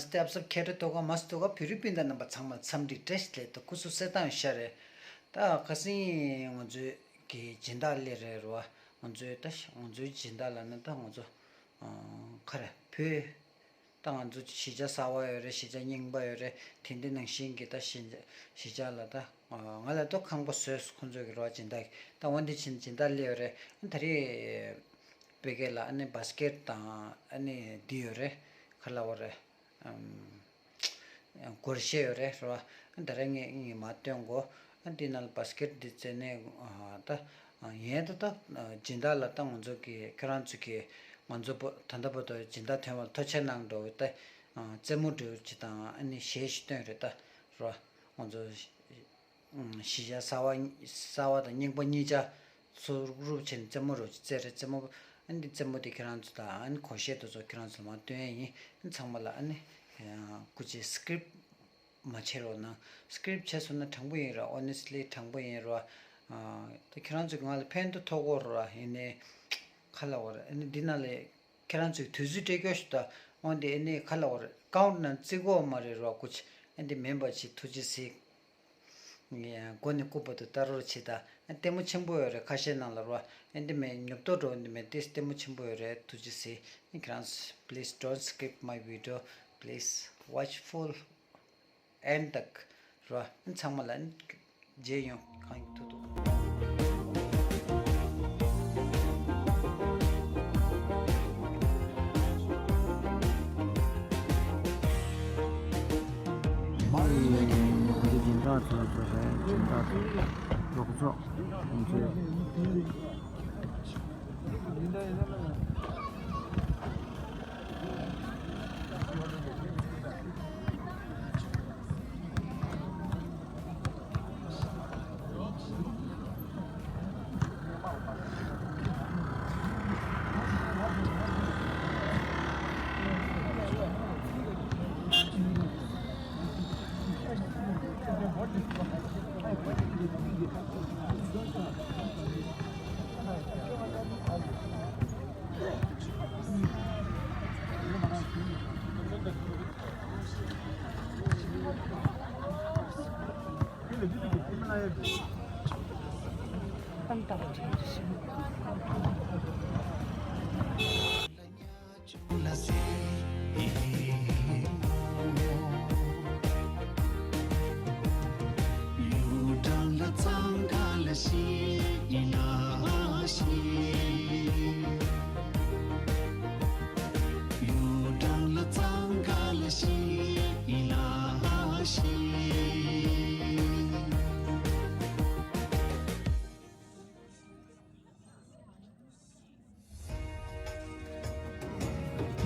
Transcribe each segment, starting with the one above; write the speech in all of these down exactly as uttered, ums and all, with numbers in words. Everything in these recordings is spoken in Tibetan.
སྟེ་ཨབ་སབ་ཁྱེད་རེ་ཏོ་ག་མ་སྟོ་ག་བོད་རིགས་སྤུན་ཟླ་རྣམ་པ་ཚང་མ་འཚམས་འདྲི་བཀྲ་ཤིས་བདེ་ལེགས། ད་སྐུ་གཟུགས་གསལ་ཐང་ཤ་རེད། ད་ཁ་སང་ང་ཚོའི་གི་སྦྱིན་བདག་སླེབས་རེད་རོ། ང་ཚོའི་ད་ང་ཚོའི་སྦྱིན་བདག་ལ་ནི་ད་ང་ཚོ་ཁ་རེ་བོད་ད་ང་ཚོ་གཞིས་ཆགས་གསར་པ་ཡོད་རེད། གཞིས་ཆགས་རྙིང་པ་ཡོད་རེད། དེ་འདི་ནང་བཞིན་གྱི་ད་གཞིས་གཞིས་ཆགས་ལ་ད་ང་ལ་ད་ཁང་པ་བཟོས་ཁོང་ཚོས་གི་རོ། སྦྱིན་བདག་གི་ད་འོན་ཏེ་ཕྱིན་སྦྱིན་བདག་སླེབས་ཡོད་རེད། ད་རེས་བོད་སྐད་ལ་ཨ་ནི་བཱ་སི་ཀེད་དང་ཨ་ནི་འདི་ཡོད་རེད། ཁ་ལ་བ་རེད། སྒོར་གཞས་ཡོད་རེད་རོ། ད་རེས་ངས་ངས་མ་སྟོན་གོ། འདི་ནང་ལ་བཱ་སི་ཀེད་འདི་བཙལ་ནས་ད་ཡིན་ད་ད་སྦྱིན་བདག་ལ་ད་ང་ཚོ་གི་ཁྱེད་རང་ཚོ་གི་ང་ཚོ་བོ་ད་ལྟ་བར་དུ་སྦྱིན་བདག་ཐོན་པ་ལ་ཐུགས་རྗེ་གནང་འགྲོ་བའི་ད་རྩེད་མོ་འགྲོ་ཅི་དང་ཨ་ནི་གཞས་ཤིག་སྟོན་རེད་ད་རོ། ང་ཚོ་གཞིས་ཆགས་གསར་པ་གསར་པ་དང་རྙིང་པ་གཉིས་ཆ་ཚུར་རུབ་བྱས་ནས་རྩེད་མོ་རོ་ཅི་རྩེད་རེད། རྩེད་མོ་ཨ་ནི་རྩེད་མོ་དེ་ཁྱེད་རང་ཚོ་དང་ཨ་ནི་སྒོར་གཞས་དེ་ཚོ་ཁྱེད་རང་ཚོ་ལ་མ་སྟོན་ཡ་ཡིན། ཚང་མ་ལ་ཨ་ནི་སྐུ་མཁྱེན་སི་ཀི་རིབ་མ་བྱེད་རོགས་གནང་། སི་ཀི་རིབ་བྱས་སོང་ན་དྲང་པོ་ཡིན་ར། ཨོ་ནེ་སི་ལི་དྲང་པོ་ཡིན་ར། ད་ཁྱེད་རང་ཚོས་ང་ལ་ཕན་ཐོགས་ཐོགས་གོ་ར། ཡིན་ནའི་ཁ་ལ་བ་ར་ཨ་ནི་འདི་ན་ལས་ཁྱེད་རང་ཚོས་དུས་ཚོད་སྤྲད་སྐྱོ་ཞུ་ད། འོན་ཏེ་ཨ་ནི་ཁ་ལ་བ་ར་ཨ་ཀའུན་ཊི་ནང་བརྩི་གོ་མ་རེད་ར། སྐུ་མཁྱེན་ཨ་འདི་མིན་པ་ཅིག་ཐུགས་རྗེ་གཟིགས། མགོ་ནས་སྐུ་བར་དུ་ལྟ་རོགས་བྱེད་དང་། ལྟད་མོ་ཆེན་པོ་ཡོད་རེད། ཁ་ཤས་ནང་ལ་རོ། ཨེ་འདི་མེད་ཉོབ་ཏོ་འགྲོ་འདི་མེད་ཏིས་ལྟད་མོ་ཆེན་པོ་ཡོད་རེད། ཐུགས་རྗེ་གཟིགས། ཁྱེད་རང་please don't skip my video, please watch full end. རོ། ཚང་མ་ལ་མཇལ་ཡོང་གང་ཐུབ་ཐུབ། མ་ཡིན་ཡིན་ཡིན། འདི་སྦྱིན་བདག་ཚོ་ཚོ་རེད། སྦྱིན་བདག་ཚོ་གྲོགས་ཚོ་ཁོང་ཚོས།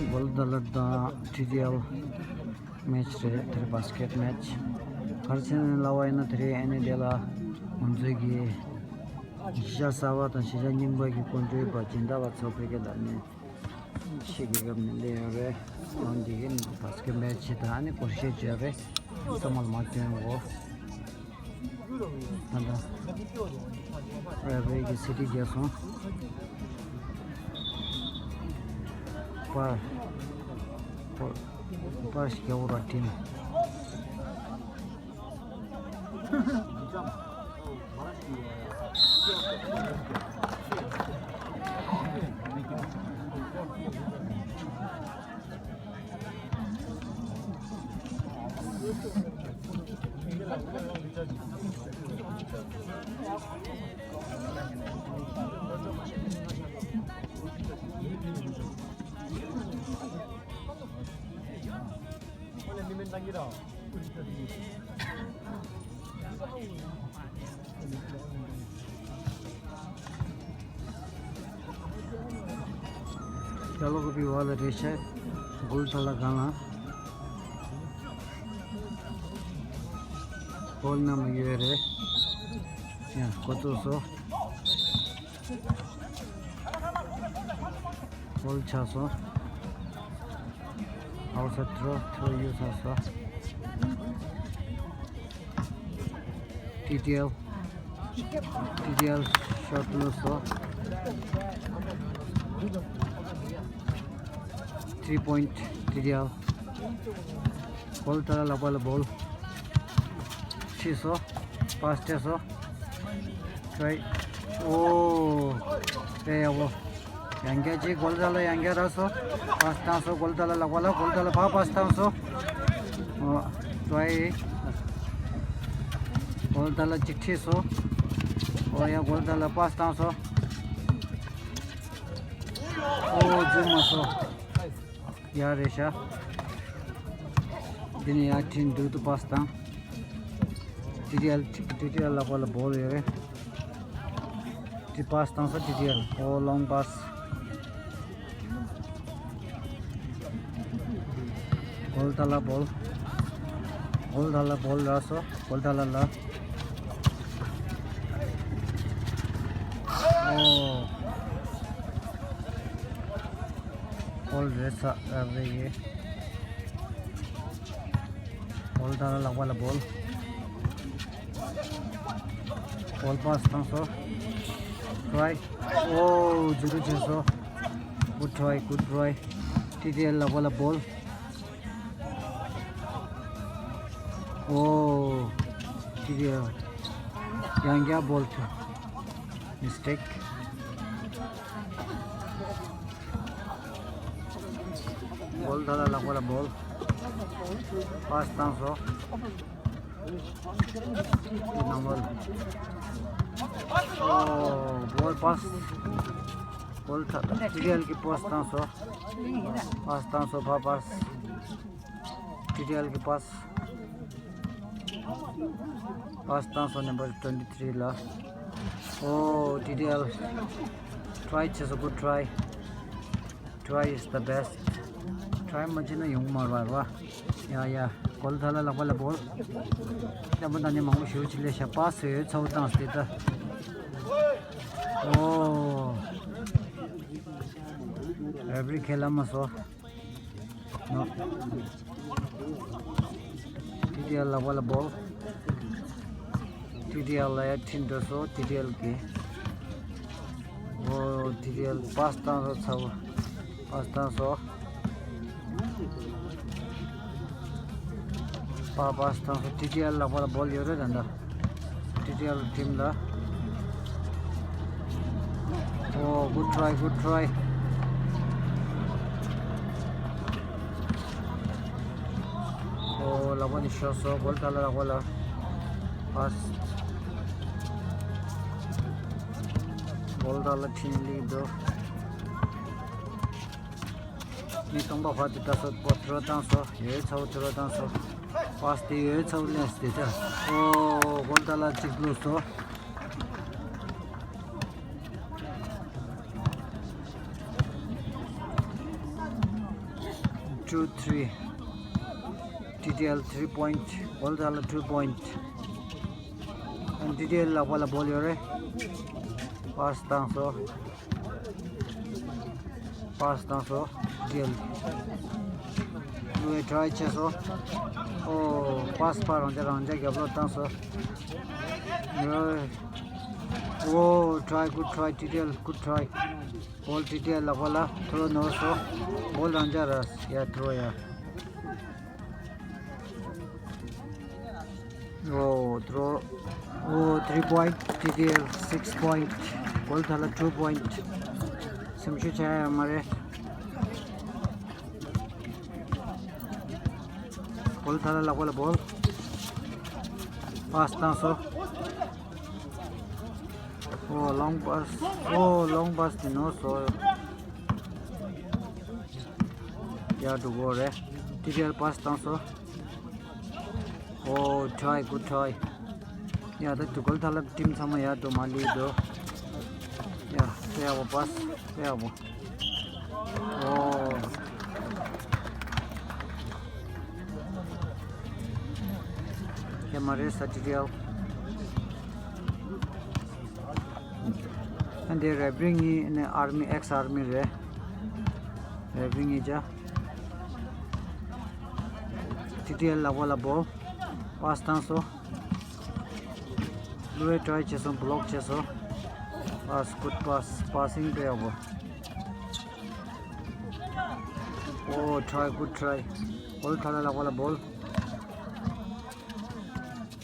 སྦོལ་ཌ་ལར་དང་ཊི་ཌི་ཨེལ་མེ་ཆི་རེད། དེ་རིང་བཱ་སི་ཀེཊ་མེ་ཆི། ག་རེ་བྱས་ནས་ལབ་པ་ཡིན་ན་དེ་རིང་ཨ་ནི་དེ་ལ་ང་ཚོའི་གི་གཞིས་ཆགས་གསར་པ་དང་གཞིས་ཆགས་རྙིང་པ་གི་སྐུ་མགྲོན་པ་སྦྱིན་བདག་པ་ཚོ་ཕ་གི་ལ་ནི་ཕྱི་རྒྱལ་ཁབ་ནས་སླེབས་ཡོད་རེད། ཨང་འདི་གི་བཱ་སི་ཀེཊ་མེ་ཆི་དང་ཨ་ནི་སྒོར་གཞས་བརྗོད་རེད། ཚང་མ་ལ་མ་སྟོན་གོ། ད་ལྟ་རེ་བེ་གི་སི་ཊི་རྒྱལ་སོང་། པར་པར་པར་ཞིག་རྒྱག་དགོས་ར་དྲིན། ད་ལོག་པའི་བ་ལ་རེ་ཤ་སྦོལ་ཌ་ལར་སྒང་ལ་སྦོལ་ནང་ཡོད་རེད། ཡང་གོ་ཐུབ་སོང་། སྦོལ་ཆགས་སོང་། ཨའུཊ་སའིཌ་ཐྲོ་ཐྲོ་ཡོད་ཚར་སོང་། ཊི་ཌི་ཨེལ། ཊི་ཌི་ཨེལ་ཤོཊ་ལོས་སོང་། ཐི་རི་པོའིནཊ་ཊི་ཌི་ཨེལ། གོལ་ཐ་ལ་ལག་པ་ལ་བོལ། ཁྲིད་སོ། པཱས་སྤྲད་སོ། ཊི་རའི། ཨོ། དཔེ་ཡག་པོ། ཡང་བསྐྱར་གཅིག་གོལ་ཐ་ལ་ཡང་བསྐྱར་རག་སོ། པཱས་བཏང་སོ། གོལ་ཐ་ལ་ལག་པ་ལ། གོལ་ཐ་ལ་ཕར་པཱས་བཏང་སོ། ཨོ། ཊི་རའི། གོལ་ཐ་ལ་གཅིག་ཁྲིད་སོ། ཨོ་ཡ། གོལ་ཐ་ལ་པཱས་བཏང་སོ། ཨོ། འཛུལ་མ་སོང་། ཡ་རེད་ཤག་འདི་ནས་ཡར་ཁྲིད། མདུན་དུ་པཱས་བཏང་། ཊི་ཊི་ཨེལ། ཊི་ཊི་ཨེལ་ལག་པ་ལ་བོལ་ཡོད་རེད། ཊི་པཱས་བཏང་སོ། ཊི་ཊི་ཨེལ། ཨོ། ལོང་པཱས། གོལ་ཐ་ལ་བོལ། གོལ་ཐ་ལ་བོལ་རག་སོ། གོལ་ཐ་ལ་ལ། ཨོ། གོལ་རེད་ས་ར་བེ་ཡེ། གོལ་ཐ་ལ་ལག་པ་ལ་བོལ། གོལ་པཱས་བཏང་སོ། ཊི་རའི། ཨོ། འཛུལ་རུ་བྱས་སོ། Good try, good try. ཊི་ཊི་ཨེལ་ལག་པ་ལ་བོལ། ཨོ། ཊི་ཊི་ཨེལ། ཡང་བསྐྱར་བོལ་ཐུབ། མི་སི་ཊེག་གོལ་ཐ་ལ་ལག་པ་ལ་བོལ། པཱས་བཏང་སོ། ནང་བོལ། ཨོ། བོལ་པཱས། གོལ་ཐ་ལ། ཊི་ཊི་ཨེལ་གྱིས་པཱས་བཏང་སོ། པཱས་བཏང་སོ། ཕར་པཱས། ཊི་ཊི་ཨེལ་གྱིས་པཱས། པཱས་བཏང་སོ། ནམ་བར་ཊུ་ཝེན་ཊི་ཐི་རི་ལ། ཨོ། ཊི་ཊི་ཨེལ། ཊི་རའི་བྱས་སོ། Good try. Try is the best. ཊི་རའི་མ་བྱས་ན་ཡོང་མ་རེད་པ། ཡ་ཡ། གོལ་ཐ་ལ་ལག་པ་ལ་བོལ། ལྟད་མོ་ལྟ་མཁན་མང་པོ་ཞེ་པོ་ཅིག་སླེབས་ཤག་པཱས་ཡོད་ཚ་བོ་བཏང་སྟེ་ད། ཨོ། རེ་ཕི་རི་ཁས་ལེན་མ་སོང་། ནོ། ཊི་ཊི་ཨེལ་ལག་པ་ལ་བོལ། ཊི་ཊི་ཨེལ་ལ་ཡར་ཁྲིད་འགྲོ་སོང་། ཊི་ཊི་ཨེལ་གྱིས། ཨོ། ཊི་ཊི་ཨེལ་པཱས་བཏང་སོང་། ཚ་བོ། པཱས་བཏང་སོང་། པཱས་པཱས་བཏང་སོང་། ཊི་ཊི་ཨེལ་ལག་པ་ལ་བོལ་ཡོད་རེད་ད་ལྟ། ཊི་ཊི་ཨེལ་ཊིམ་ལ། ཨོ། Good try, good try. ཨོ། ལག་པ་ནས་ཤོར་སོང་། གོལ་ཐ་ལ་ལག་པ་ལ། པཱས། གོལ་ཐ་ལ་ཊིམ་ལིཌ་འདུག་མི་སྟོང་པ་ཕར་དུ་ལྟ་སོང་། པཱས་ཐུར་བ་བཏང་སོང་། ཡོད་ཚ་བོ་ཐུར་བ་བཏང་སོང་། པཱས་དེ་ཡོད་ཚ་བོ་ལེན་སོང་དེ་ད། ཨོ། གོལ་ཐ་ལ་གཅིག་བླུགས་སོང་། Two three. ཊི་ཊི་ཨེལ་three point. གོལ་ཐ་ལ་two point. ཊི་ཊི་ཨེལ་ལག་པ་ལ་བོལ་ཡོད་རེད། པཱས་བཏང་སོང་། པཱས་བཏང་སོང་། ཊི་ཊི་ཨེལ། བླུགས་པའི་ཊི་རའི་བྱས་སོང་། ཨོ། པཱས་ཕར་རང་འཇགས་རང་འཇགས་རྒྱབ་ལོག་བཏང་སོང་། ཨོ། Try, good try. ཊི་ཊི་ཨེལ། Good try. གོལ་ཊི་ཊི་ཨེལ་ལག་པ་ལ་ཐུར་བ་ནོར་སོང་། གོལ་རང་འཇགས་རེད། ཡ། ཐུར་བ་ཡ། ཨོ། ཐུར་བ། ཨོ། Three point. ཊི་ཊི་ཨེལ་six point. གོལ་ཐ་ལ་two point. སེམས་ཤུགས་ཆག་ཡ་མ་རེད། གོལ་ཐ་ལ་ལག་པ་ལ་བོལ། པཱས་བཏང་སོང་། ཨོ། ལོང་པཱས། ཨོ། ལོང་པཱས་དེ་ནོར་སོང་། ཡར་འགྲོ་དགོས་རེད། ཊི་ཊི་ཨེལ་པཱས་བཏང་སོང་། ཨོ། Try, good try. ཡ། ད་དུས་གོལ་ཐ་ལ་ཊིམ་ཚང་མ་ཡར་འགྲོ་མ་ལུས་འགྲོ། ཡ། དཔེ་ཡག་པོ་པཱས། དཔེ་ཡག་པོ། ཨོ། ཡ། མ་རེད་ས། ཊི་ཊི་ཨེལ། ཨ། འདི་རེ་ཕི་རི་གཉིས་ནི་ཨར་མི། ཨེགས་ཨར་མི་རེད། རེ་ཕི་རི་གཉིས་ཆ། ཊི་ཊི་ཨེལ་ལག་པ་ལ་བོལ། པཱས་བཏང་སོང་། བླུགས་པའི་ཊའི་བྱས་སོང་། བྷི་ལོག་བྱས་སོང་། པཱས། Good pass. Passing དཔེ་ཡག་པོ། ཨོ། Try, good try. གོལ་ཐ་ལ་ལག་པ་ལ་བོལ།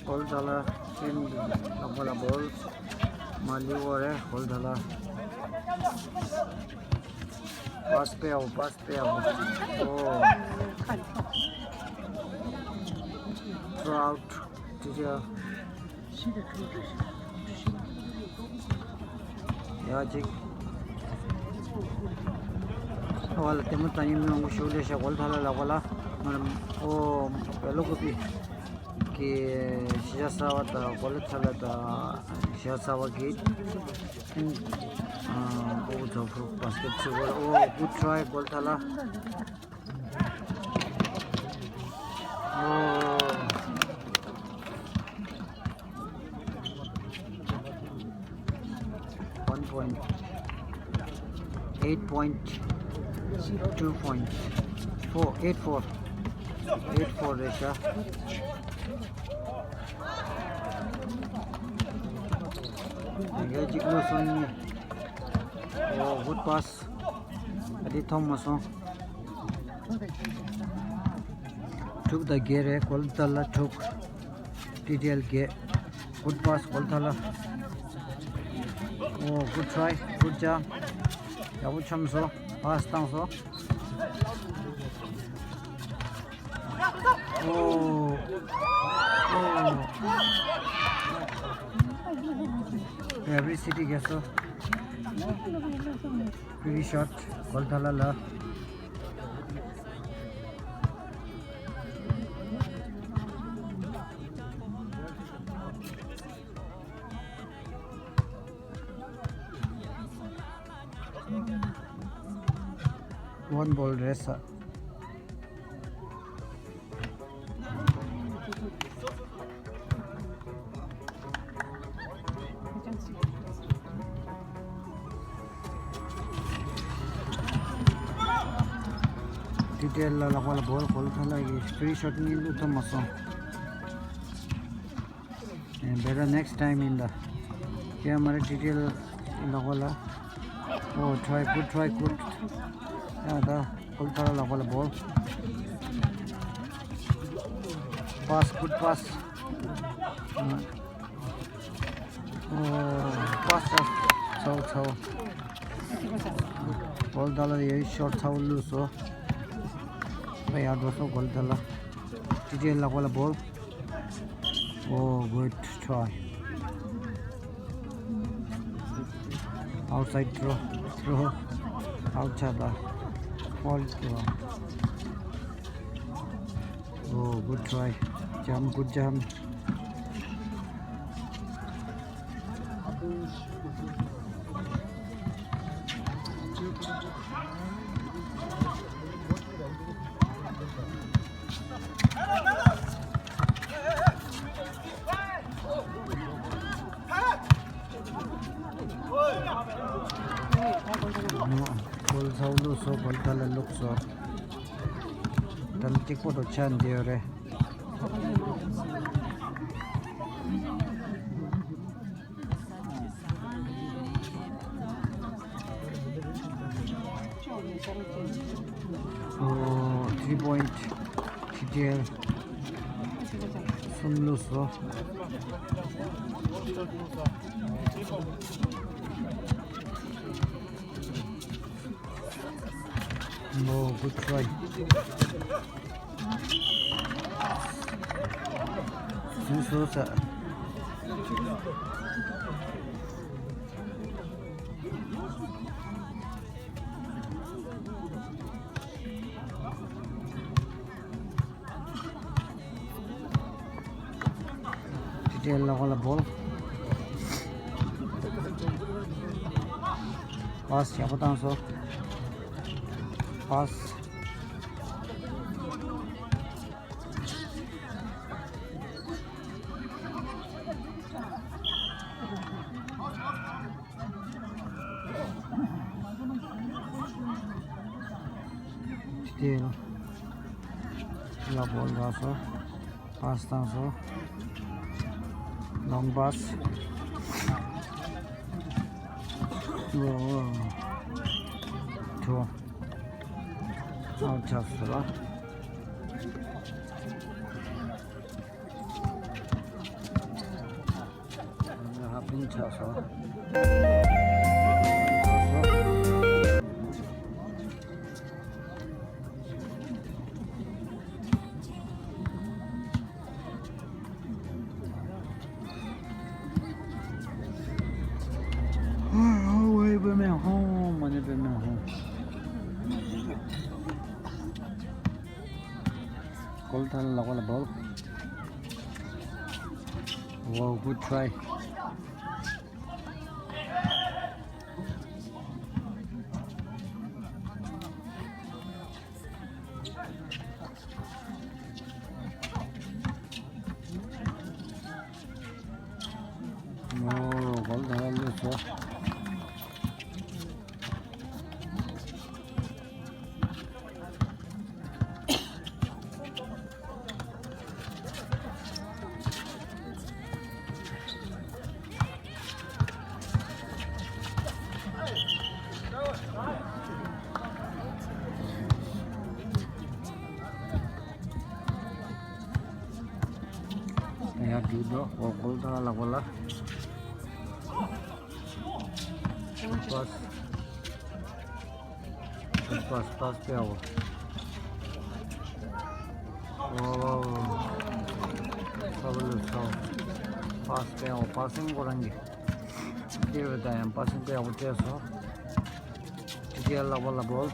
གོལ་ཐ་ལ་ཊིམ་ལག་པ་ལ་བོལ། མ་ལི་འོ་རེ་གོལ་ཐ་ལ། པཱས་སྤེལ་པཱས་སྤེལ། ཨོ། ཐུ་རུ་ཨའུཊ། ཊི་ཊི་ཨེལ། ཡ་ཅིག་ཨོ་ལ་དེ་མོ་ད་ཉིན་མི་འོང་ཤུགས་ལས་ཤ་གོལ་ཐ་ལ་ལག་པ་ལ། ཨོ། བེ་ལོ་ཀུ་པི་གི་ཤི་ཤ་ས་བ་ད་གོལ་ཐ་ལ་ད་ཤི་ཤ་ས་བ་གི། ཨོ་ཛོ་ཕུ་པཱས་ཀེཊ་ཚུ་གོལ། ཨོ། གུཌ་ཊི་རའི་གོལ་ཐ་ལ། Oh. One point. Eight point. Two point. Four. Eight four. Eight four རེད་ཤག་ཡ་གཅིག་ལོ་སོང་ནི། Oh, good pass. ཨ་དེ་མཐོང་མ་སོང་། དྲུག་དང་བརྒྱད་རེད། གོལ་ཐ་ལ་དྲུག་ཊི་ཊི་ཨེལ་བརྒྱད། གུཌ་པཱས་གོལ་ཐ་ལ། Oh, good try, good job. ཡག་པོ་འཆམ་སོང་། པཱས་བཏང་སོང་། Oh. Oh. Every city gets a pretty shot. གོལ་ཐ་ལ་ལ། One ball རེད་ས། ཊི་ཊི་ཨེལ་ལ་ལག་པ་ལ་བོལ་གོལ་ཐ་ལ་གི་ཕི་རི་ཤོཊ་གཉིས་བླུག་ཐུབ་མ་སོང་། Better next time in the camera ཊི་ཊི་ཨེལ་ལག་པ་ལ། Oh, try, good try, good. ཡ་ད་གོལ་ཐ་ལ་ལག་པ་ལ་བོལ། Pass, good pass. Oh, pass, pass. ཚའོ་ཚའོ། གོལ་ཐ་ལ་ཡོད་ཤོཊ་ཚའོ་བླུགས་སོང་། ད་ཡར་འགྲོ་སོང་གོལ་ཐ་ལ། ཊི་ཊི་ཨེལ་ལག་པ་ལ་བོལ། Oh, good try. Outside throw, throw. Out ཆགས་པ། Foul throw. Oh, good try. Jump, good jump. གོལ་ཚའོ་བླུགས་སོང་། གོལ་ཐ་ལ་བླུགས་སོང་། ད་ལ་གཅིག་པོ་དང་ཆ་འདི་ཡོད་རེད། Oh, three point. ཊི་ཊི་ཨེལ་གསུམ་བླུགས་སོང་། Oh, good try. ཟུར་བཟོ་ས། ཊི་ཊི་ཨེལ་ལག་པ་ལ་བོལ། པཱས་ཡག་པོ་བཏང་སོང་། པཱས། ཊི་ཊི་ཨེལ་ལ་བོལ་རག་སོང་། པཱས་བཏང་སོང་། ལོང་པཱས། ཨོ། ཐོ། ཨའུཊ་ཆགས་སོང་། ཆགས་སོང་། ཨོའི་བུད་མེད་ཧོང་། མ་ཎི་བུད་མེད་ཧོང་། གོལ་ཐ་ལ་ལག་པ་ལ་བོལ། Wow, good try. ཨོ། གོལ་ཐ་ལ་ལུས་སོ། ཡར་འགྲོ་འགྲོ། འོ། གོལ་ཐ་ལ་ལག་པ་ལ། པཱས། པཱས། པཱས་སྤེལ་བ། ཨོ། ས་བ་ལུ་ས། པཱས་སྤེལ་བ། པཱ་སིང་ཁོ་རང་གི་སྟེར་བ་དང་ཡང་པཱ་སིང་སྤེལ་བ་སྤྲད་སོང་། ཀྲི་ཀེ་ལག་པ་ལ་བོལ།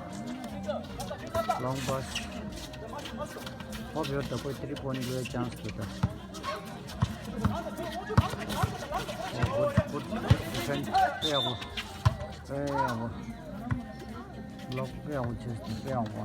ལོང་པཱས། ཧོབ་ཡོད་ད། ཁོས་ཐི་རི་པོའིན་ཊི་ལེན་ཅན་སི་ཡོད་ད། ཨོ། གུཌ། གུཌ་ཌི་ཕེན་ཌི། དཔེ་ཡག་པོ། དཔེ་ཡག་པོ། ལོག་དཔེ་ཡག་པོ་བྱས་སོང་། དཔེ་ཡག་པོ།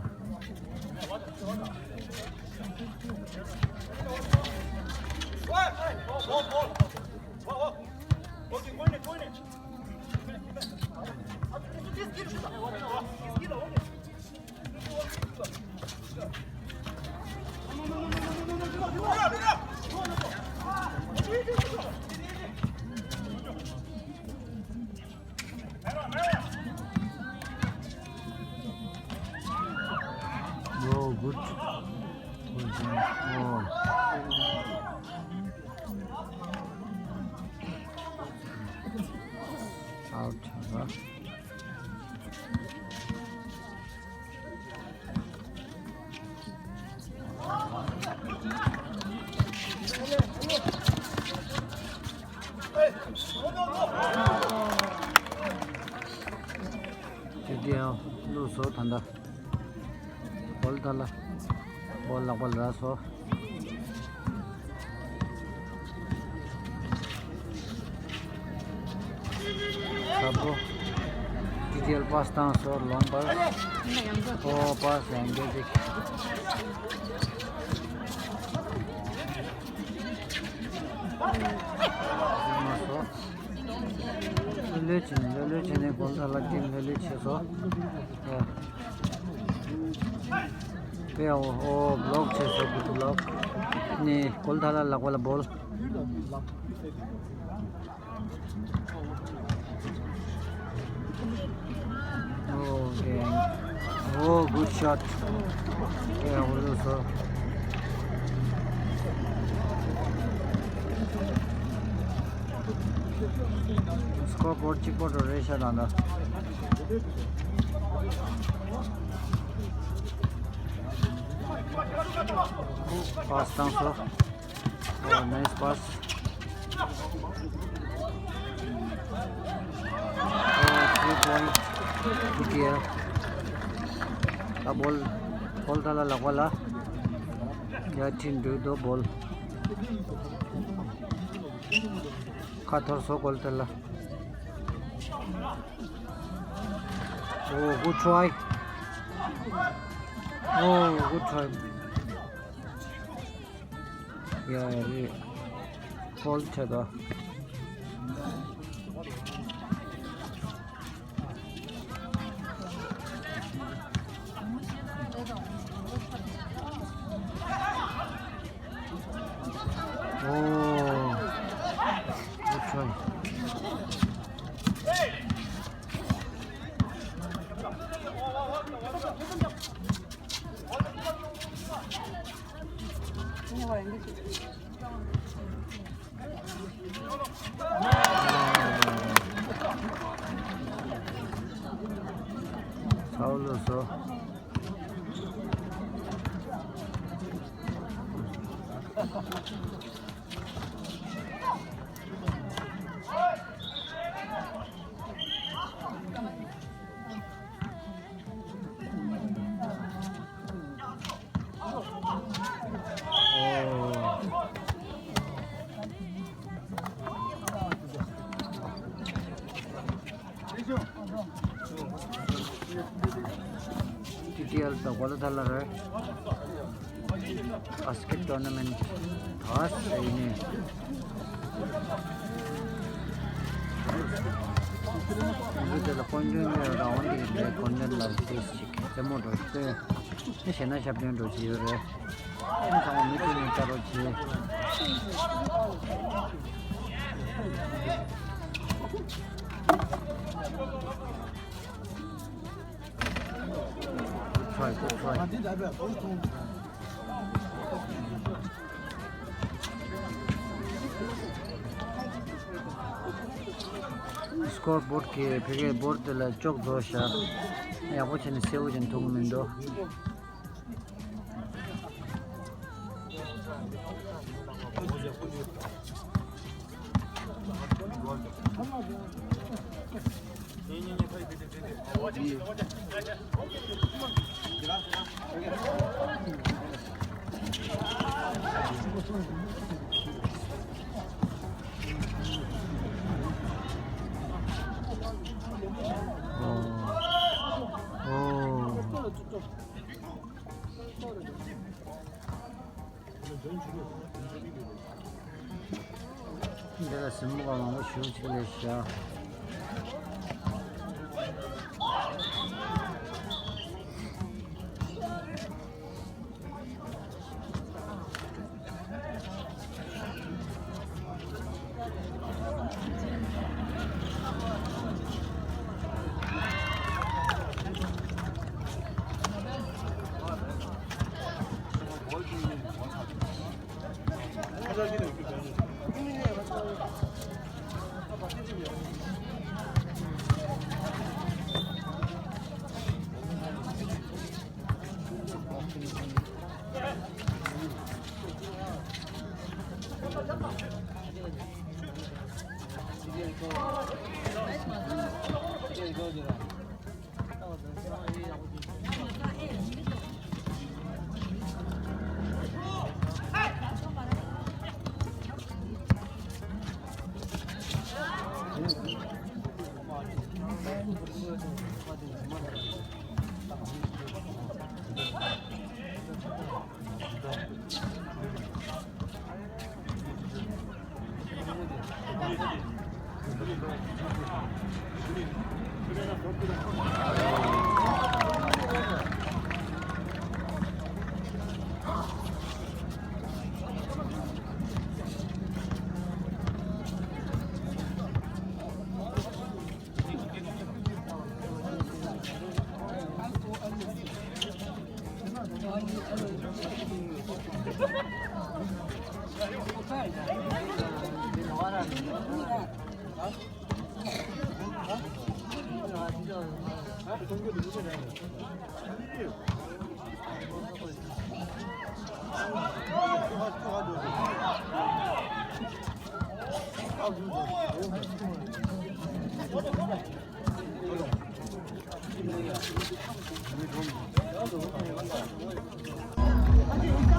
Oh, good. Good job. Oh. Out. དེ་དེ་ཡང་བླུགས་སོ། ད་ལྟ་གོལ་ཐ་ལ་བོལ་ལག་པ་ལ་རག་སོང་། ཁ་པོ། ཀྲི་ཀེ་པཱས་བཏང་སོང་། ལོང་པཱས། ཨོ། པཱས་ཡང་འགྱོད་ཅིག་ལྷོད་ལྷོད་བྱས་ནས། ལྷོད་ལྷོད་བྱས་ནས། གོལ་ཐ་ལ་ཊིམ་ལྷོད་ལྷོད་བྱས་སོང་། ཡ། དཔེ་ཡག་པོ། ཨོ། བྷི་ལོག་བྱས་སོང་། གུཌ་བྷི་ལོག། ནི་གོལ་ཐ་ལ་ལག་པ་ལ་བོལ། Oh, dang. Oh, good shot. དཔེ་ཡག་པོ་བླུགས་སོང་། སི་ཀོར་བོར་ཌི་གཅིག་པོ་འགྲོ་རེད་ཤག་ད་ལྟ། པཱས་བཏང་སོང་། Oh, nice pass. Oh, three point. Good here. ད་བོལ། གོལ་ཐ་ལ་ལག་པ་ལ། ཡར་ཁྲིད་འགྲོ་འདུག་བོལ། ཁ་འཐོར་སོང་གོལ་ཐ་ལ། Oh, good try. Oh, good try. ཡ་ཡ་རེད། ཧོལ་ཌི་བྱས་ད། Oh, good try. སོ། ཊི་ཊི་ཨེལ་དང་གོ་ལ་ཐ་ལ་རེད། ཨ་སི་ཀེ་ཊོར་ནཱ་མེན་ཊི་ཐོས་ཡིན་ནས། འདི་དེ་ལ་དཀོན་མཆོག་གཉིས་རང་དབང་དེ་ཡིན་པའི་དཀོན་མཆོག་ལ་ཏོག་ཙམ་ཅིག་རྩེད་མོ་འགྲོ་ཤི་ཏེ། ནི་ཞེ་ན་ཞབས་བརྟན་འགྲོ་བཞིན་ཡོད་རེད། ཨ་ནི་ཚང་མ་མི་ཐུག་ནས་ལྟ་རོགས་གྱིས། Good try, good try. སི་ཀོར་བོར་གྱི་ཕ་གིའི་བོར་དེ་ལ་ཅོག་རྫོགས་ཤག་ཡག་པོ་བྱས་ནས་གསལ་པོ་བྱས་ནས་མཐོང་གི་མི་འདུག་འདི་ལ་སྲིན་མོ་ག་མང་པོ་ཞིག་ཅིག་ལས་བཞག་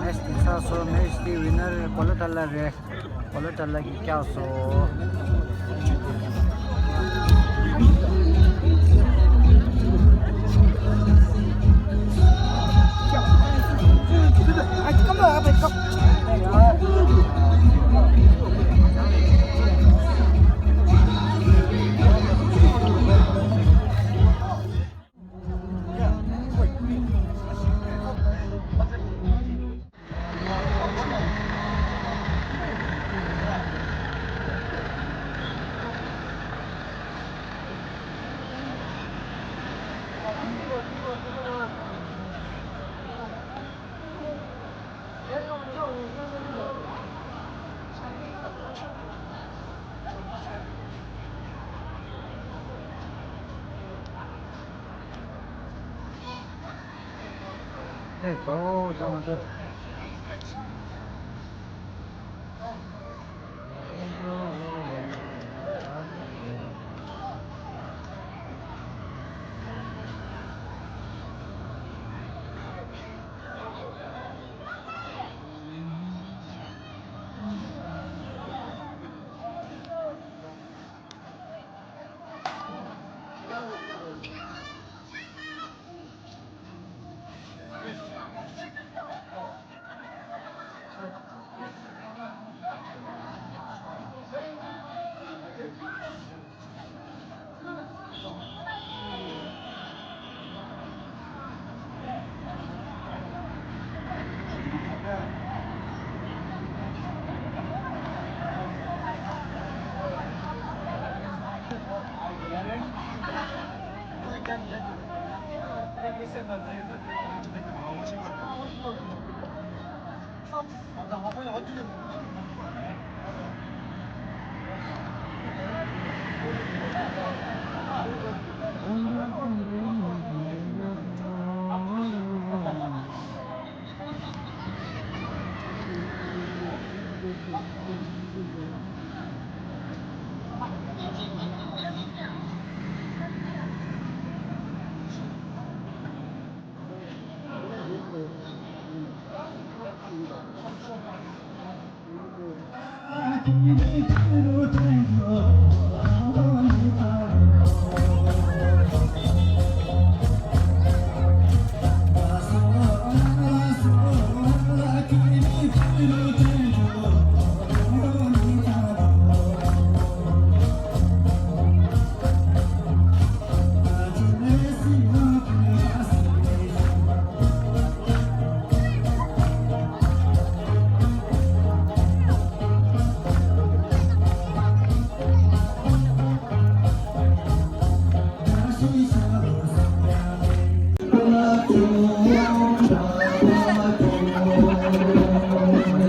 མེཆ་འདི་ཚར་སོང་། མེཆ་འདི་ཝི་ནར་གོ་ལ་ཐ་ལ་རེད། གོ་ལ་ཐ་ལ་གིས་བཀྱགས་སོང་།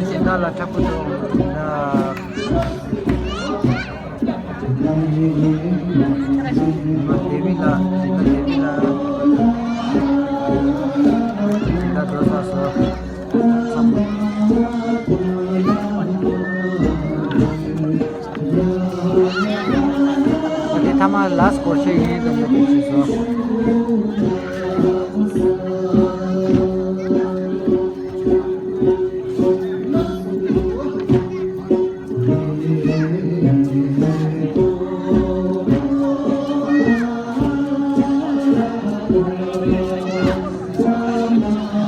སྦྱིན་བདག་ལ་འཁྲབ་ཁུ་འདུག་ན། ཉི་མ་དེ་བི་ལ། སྦྱིན་བདག་དེ་བི་ལ། སྦྱིན་བདག་འགྲོ་ཚར་སོང་། དེ་ཐ་མ་ལ་སྐོར་ཤེས་ཡིན་དང་འདུག་ཞུས་སོང་།